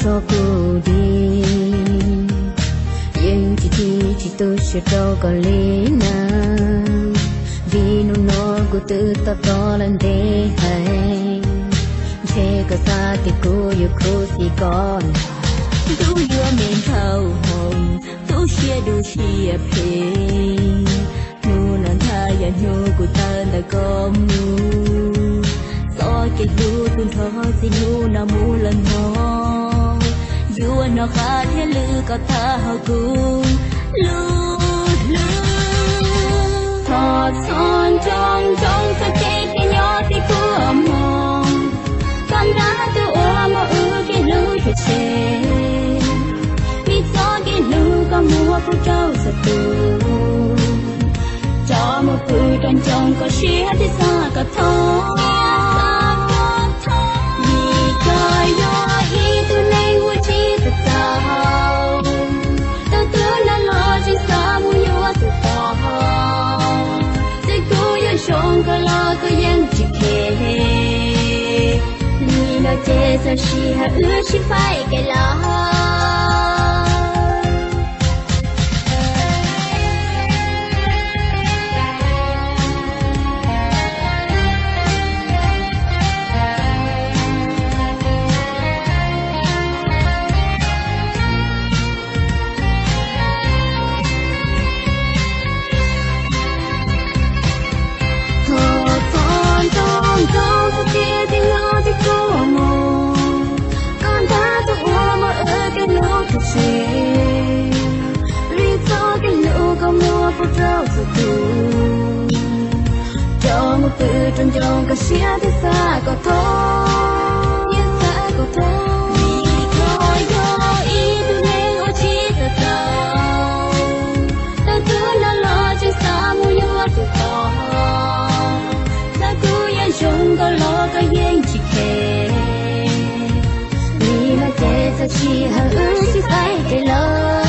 txog kuv di, yeej tsis tiv tsis tu siab rau koj li na. Vim hnub no kuv twb to taub lawm ntev heev, ntshe koj xav tias kuv yuav khuv xim koj. Tub yuav me nraug hau, tub siab dub siab phem. Hnub no ntag yog hnub kuv tawm ntawm koj mus, txoj kev hlub tub nrho txij hnub no mus los hnov. Yuav hnov qab thiab lwm koj tham hauv kuv lub hlwb. Thov txhob nco ntsoov txoj kev tias nyob tib kuv ua hmo, koj nrog tus uas muab wb kev hlub tuag tseg. Vim txoj kev hlub koj muab pub rau txhua tus, rov mus pw rau ncoo koj siab thiab xav kom thoob. Vim koj yog ib tug neeg uas tsis tau txaus, tau tus no los tseem xav mus yuav tus tod. Txawm kuv yuav zoo koj los koj yeej tsis khe. Nim no ces txawm sij hawm wb sib faib kev lawm. Thov txhob nco ntsoov txoj kev tias nyob tib kuv ua hmo, koj nrog tus uas muab wb kev hlub tuag tseg. Vim txoj kev hlub koj muab pub rau txhua tus, rov mus pw rau ncoo koj siab thiab xav kom thoob. Vim koj yog ib tug neeg uas tsis tau txaus, tau tus no los tseem xav mus yuav tus tod. Txawm kuv yuav zoo koj los koj yeej tsis khe. Nim no ces txawm sij hawm wb sib faib kev lawm.